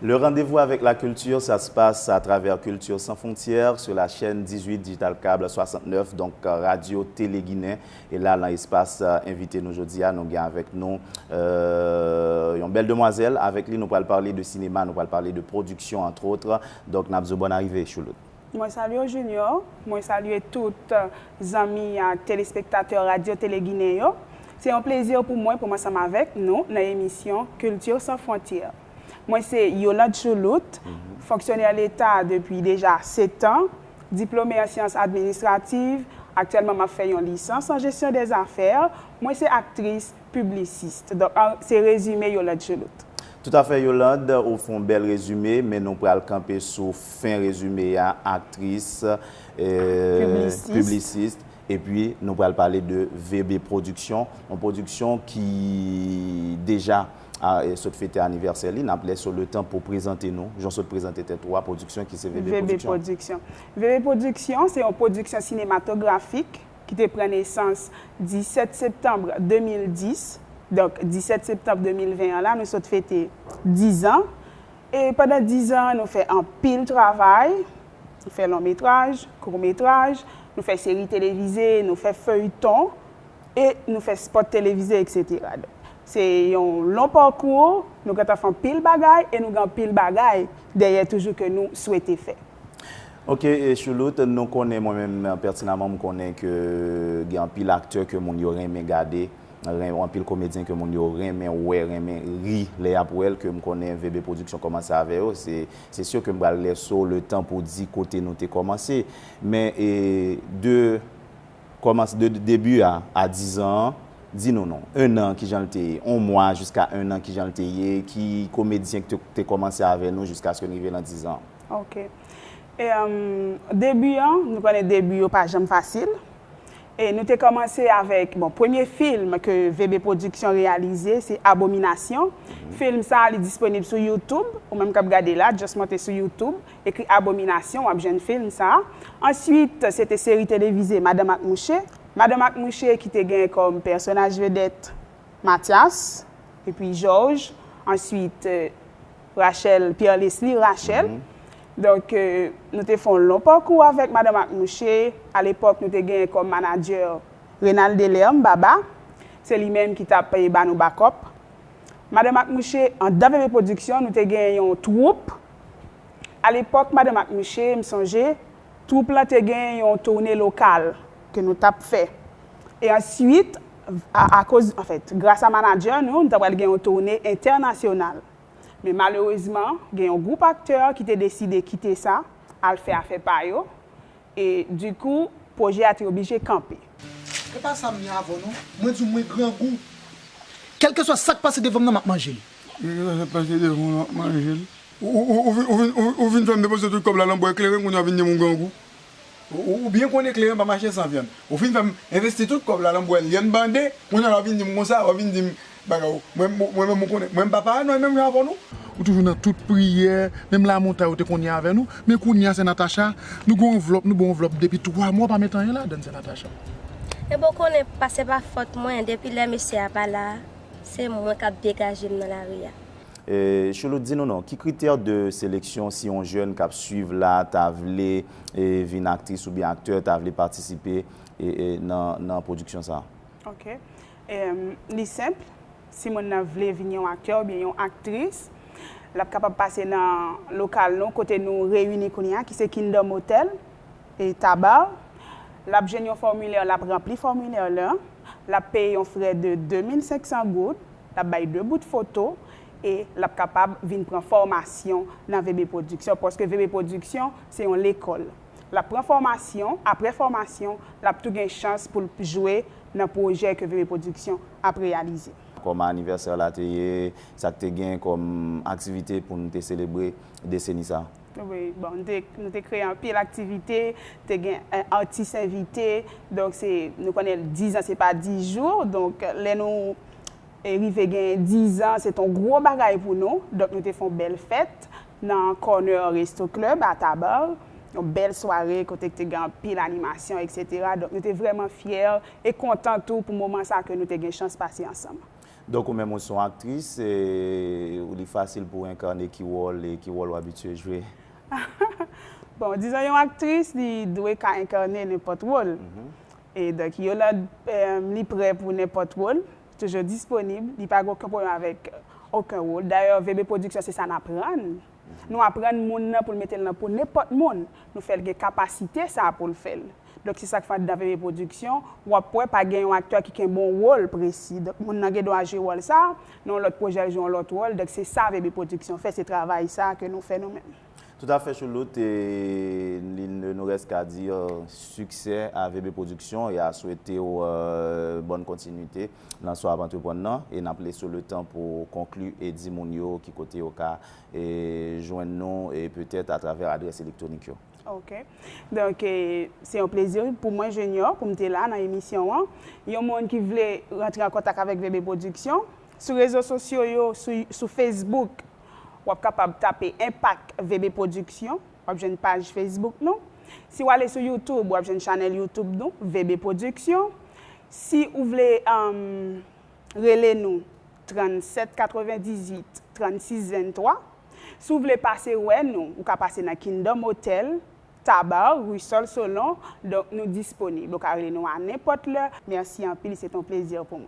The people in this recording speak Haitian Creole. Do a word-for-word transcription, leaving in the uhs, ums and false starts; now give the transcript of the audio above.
Le rendez-vous avec la culture, ça se passe à travers Culture Sans Frontières sur la chaîne dix-huit Digital Câble soixante-neuf, donc euh, Radio Télé Guinée. E la, nan espas euh, envite nou jodi a, nou gen avèk nou euh, yon bèl demwazèl. Avèk li, nou pral pale de sinema, nou pral pale de pwodiksyon, entre autres. Donk, n ap di w bòn arive, Choulout. Mwen salye w, Junior. Mwen salye tout euh, zanmi ak telespektatè Radyo Tele Ginen yo. Se yon plezi pou mwen pou m ansanm avèk nou nan emisyon Culture Sans Frontières. Mwen se Yolande Choulout, fonksyonè leta depi deja sèt an, diplome an syans administrativ, aktyèlman m ap fè yon lisans an jesyon dèzafè, mwen se aktris, piblisist. Donk, an- se rezime Yolande Choulout. Toutafè, Yolande, ou fè yon bèl rezime, men nou pral kanpe sou fen rezime a, aktris, euh, Piblisist. Piblisist, epi nou pral pale de V B Production, yon pwodiksyon ki deja a, e, sot fete anivèsè li, n ap lese w le tan pou w prezante nou, jan w sot prezante tèt ou a, pwodiksyon ki se V B V B Production. Production. V B Production, se yon pwodiksyon sinematografik ki te pran nesans disèt septanm de mil dis. Donk, disèt septanm de mil ven an la, nou sot fete diz an. E pandan diz an, nou fè anpil travay. Nou fè long metraj, kout metraj, nou fè seri televize, nou fè feyton, e nou fè spòt televize, et cetera. Donk, se yon long pakou, nou gentan fè anpil bagay, e nou gen anpil bagay dèyè toujou ke nou swete fè. Ok, e Choulout, nou konnen, mwen menm, pètinaman, m konnen ke gen anpil aktè ke moun yo renmen gade, ren- anpil komedyen ke moun yo renmen wè, renmen ri lè y ap wè l, ke m konnen V B Production kòmanse avè yo. Se, se si ke m pral lese w le tan pou w di kote nou te kòmanse. Men, e, de kòmanse, de, de debi a, a diz an, di nou non. En an, kijan l te ye? On mwa jiska en an, kijan l te ye? Ki komedyen ki te, te kòmanse avè nou jiskaske n rive nan diz an? Ok. E, um, debi an, nou konnen debi yo pa janm fasil. E nou te kòmanse avèk, bon, premye fim ke V B Production reyalize, se Abominasyon. Fim sa a, li disponib sou YouTube. Ou menm k ap gade la, just monte sou YouTube, ekri Abominasyon, w ap jwenn fim sa a. Answit, se te seri televize Madanm ak Mouche. Madanm ak Mouche ki te gen kòm pèsonaj vedèt Mathias, epi Georges, answit, euh, Rachel, Pierre Leslie, Rachel. Donk, euh, nou te fè yon long pakou avèk Madanm ak Mouche. Alepòk, nou te gen kòm manadjè Renald Delerme, Baba. Se li menm ki t ap, eh, ba nou bakòp. Madanm ak Mouche, anndan V B Production, nou te gen yon twoup. Alepòk, Madanm ak Mouche, m sonje, twoup lan te gen yon toune lokal ke nou t ap fè. E answit, a, akoz, anfèt, gras a manadjè nou, nou ta pral gen yon toune entènasyonal. Men malerezman, gen yon gwoup aktè ki te deside kite sa, al fè afè pa yo. E dikou, pwojè a te oblije kanpe. E pa sa m ye avè w non. Mwen di w mwen grangou. Kèlkeswa sa k pase devan m nan, m ap manje l. Kèlkeswa sa k pase devan w nan, m ap manje l. Ou, ou, ou, ou vin, ou vin, ou, ou vin fè m depanse tout kòb la nan bwè kleren, kounye a w vin di m ou grangou. Ou, ou, ou byen konnen kleren pa mache san vyann. Ou fin fè m envesti tout kòb la nan bwè lyann bande, kounye a w ap vin di m konsa, w ap vin di m bagay ou. Mwen, mwen, mwen menm ou konnen, mwen m pa paranoy menm jan avè w non. Ou toujou nan tout priyè, menm lamontay ou te konn ye avè nou, men kounye a se Natacha, nou gen yon anvlòp, nou ba w anvlòp depi twa mwa w pa met anyen ladann, se Natacha. Ebyen w konnen pa se pa fòt mwen, depi lè mesye a pa la, se mwen k ap degaje m nan lari a. E, Choulout, di nou non, ki kritè de seleksyon si yon jèn k ap swiv la ta vle e, vin aktris oubyen aktè, ta vle patisipe e, e, nan, nan pwodiksyon sa a? Ok. Em, li senp. Si moun nan vle vin yon aktè oubyen yon aktris, l ap kapab pase nan lokal nou kote nou reyini kounye a, ki se Kingdom Hotel e Tabar. L ap jwenn yon fòmilè, l ap ranpli fòmilè lan, l ap peye yon frè de de mil senk san goud, l ap bay de bout foto e l ap kapab vin pran fòmasyon nan V B Production, paske V B Production se yon lekòl. L ap pran fòmasyon, apre fòmasyon, l ap tou gen chans pou l jwe nan pwojè ke V B Production ap reyalize. Kòman anivèsè la te ye, sa k te gen kòm aktivite pou nou te selebre deseni sa a? Wi, bon, nou te, nou te kreye anpil aktivite, te gen, eh, atis envite, donk se, nou konnen diz an se pa diz jou, donk lè nou e rive gen diz an, se t on gwo bagay pou nou. Donk, nou te fè yon bèl fèt nan Corner Resto Club a Tabar. Yon bèl sware kote k te gen anpil animasyon, et cetera. Donk, nou te vrèman fyè e kontan tou pou moman sa ke nou te gen chans pase ansanm. Donk ou menm ou se yon aktris, e li fasil pou w enkane ki wòl e ki wòl w abitye jwe? Bon, dizon yon aktris, li dwe ka enkane nenpòt wòl. E donk, Yolande, li prè pou nenpòt wòl, toujou disponib, li pa gen okenn pwoblèm avèk okenn wòl. Dayè, V B Production, se sa n aprann. Nou aprann moun nan pou l mete l nan po nenpòt moun. Nou fè l gen kapasite sa a pou l fè l. Donk, se sa k fè anndan V B Production, w ap wè pa gen yon aktè ki kenbe yon wòl presi. Donk, moun nan gen dwa jwe wòl sa a, nan yon lòt pwojè, l jwe yon lòt wòl. Donk, se sa V B Production fè, se travay sa a ke nou fè nou menm. Toutafè, Chouloute, e li ne nous reste qu'à dire succès à V B Production e a swete w bòn kontinite nan sa w ap antreprann nan. E n ap lese w letan pou w konkli e di moun yo ki kote yo ka e jwenn nou e petèt atravè adrès elektwonik yo. Ok. Donk, e, se yon plezi pou mwen, Junior, pou m te la nan emisyon an. Yon moun ki vle rantre an kontak avèk V B Production, sou rezo sosyo yo, sou, sou Facebook, w ap kapab tape Impact V B Production, w ap jwenn paj Facebook nou. Si w ale sou YouTube, w ap jwenn chanèl YouTube nou, V B Production. Si ou vle, um, rele nou, trannsèt katrevendizuit trannsis venntwa. Si w vle pase wè nou, ou ka pase nan Kingdom Hotel, Tabar, rue Sol Solon. Donk, nou disponib. Ou ka rele nou a nenpòt lè. Mèsi anpil, se te yon plezi pou mwen.